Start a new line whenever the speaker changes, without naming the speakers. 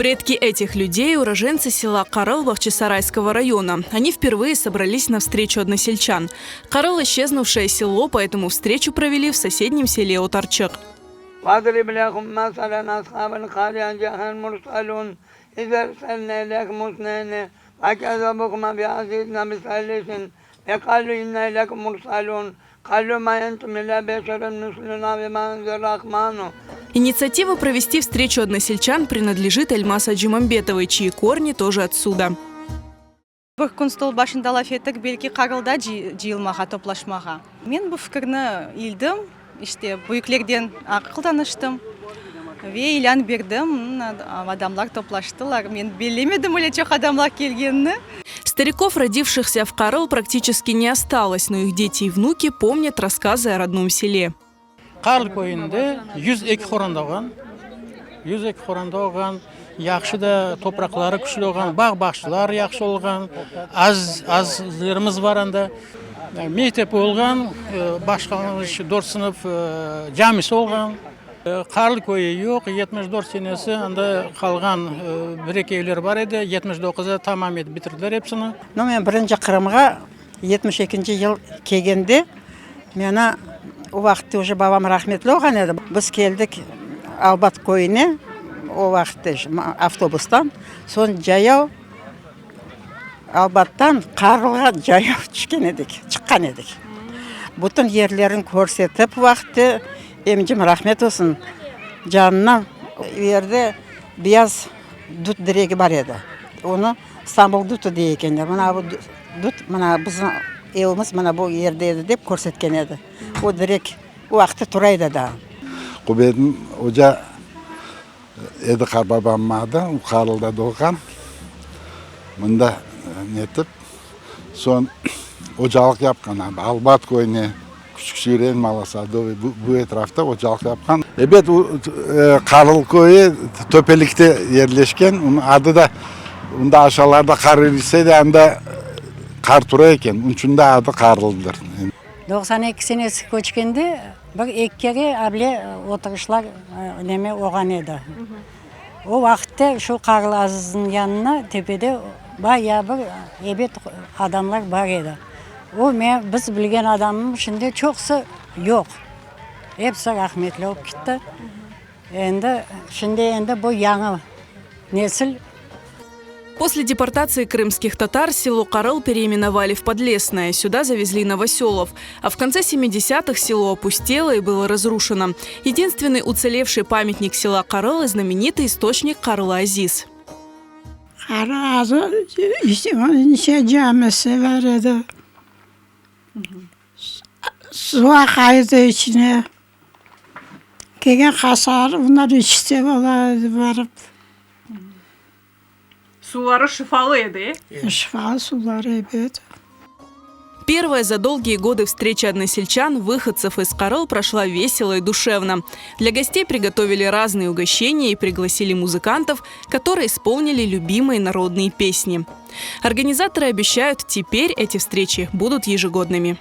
Предки этих людей – уроженцы села Карыл Бахчисарайского района. Они впервые собрались на встречу односельчан. Карыл – исчезнувшее село, поэтому встречу провели в соседнем селе Отарчык.
واضرب لهم مثلا أصحاب القرية جاءها المرسلون إذ أرسلنا إليهم اثنين فكذبوهما فعززنا بثالث فقالوا إنا إليكم مرسلون قالوا ما أنتم إلا بشر مثلنا وما أنزل الرحمن.
Инициатива провести встречу односельчан принадлежит Эльмас Аджимамбетовой, чьи корни тоже отсюда.
Bir kün stol başında laf ettik, belki Qarılda cıyılmağa, toplaşmağa. Men bu fikirni ildim, işte, büyüklerden aqıl danıştım ve ilân berdim, adamlar toplaştılar. Men bellemedim öyle çoq adamlar kelgenini.
Стариков, родившихся в Карыл, практически не осталось, но их дети и внуки помнят рассказы о родном селе.
Qarıl köyünde 102 qoranta olğan. 102 qoranta olğan, yahşı da topraqları küçlü olğan, bağ-bağçalar yahşı olğan, az azlerimiz bar anda. Mektep olğan, başlanğıç dört sınıf, camisi olğan. Qarıl köyü yoq, 74 senesi anda qalğan bir-eki evler bar edi, 79-da tamam etip bitirdiler episini.
No, men birinci Qırımğa 72-nci yıl kelgende, meni o vaqıtte uje babam rahmetli olğan edi, biz keldik Albat köyüne, o vaqıtte avtobustan, soñ cayav Albattan Qarılğa cayav tüşken edik, çıqqan edik. Bütün yerlerin körsetip o vaqıtte, emcem rahmet olsun, canına, o yerde beyaz dut diregi bar edi, onı İstanbul dutı dey ekenler. Mına bu dut, mına bizim evimiz mına bu yerde edi dep körsetken edi. O direk o vaqıtta tura edi daa.
Qubedin oca edi qarbabamnıñ adı, o Qarılda doğğan. Mında netip, soñ ocalıq yapqan, Albat köyüne, Küçük Süyren, Malosadovıy, bu etrafta ocalıq yapqan. Ebet, o Qarıl köyü töpelikte yerleşken, onıñ adı da, onda aşağılarda qar irise de, anda qar tura eken, onıñ içün de adı Qarıldır.
92 senesi köçkende bir eki kere able oturışlar neme olğan edi. O vaqıtta şu Qarıl Azizniñ yanına tepede bayağı bir ebet adamlar bar edi. O men biz bilgen adamnıñ şimdi çoqusı yoq. Episi rahmetli olıp kitti. Endi şimdi endi bu yañı nesil.
После депортации крымских татар село Карыл переименовали в Подлесное. Сюда завезли новоселов. А в конце 70-х село опустело и было разрушено. Единственный уцелевший памятник села Карыл – знаменитый источник Карла-Азиз.
Qara Azı camisi bar edi. Suv aqaydı içine. Kelgen hastalar bundan içse bola edi barıp.
Suvları şifalı edi, e?
Şifalı suvları, ebet.
Первая за долгие годы встреча односельчан, выходцев из Карыл, прошла весело и душевно. Для гостей приготовили разные угощения и пригласили музыкантов, которые исполнили любимые народные песни. Организаторы обещают, теперь эти встречи будут ежегодными.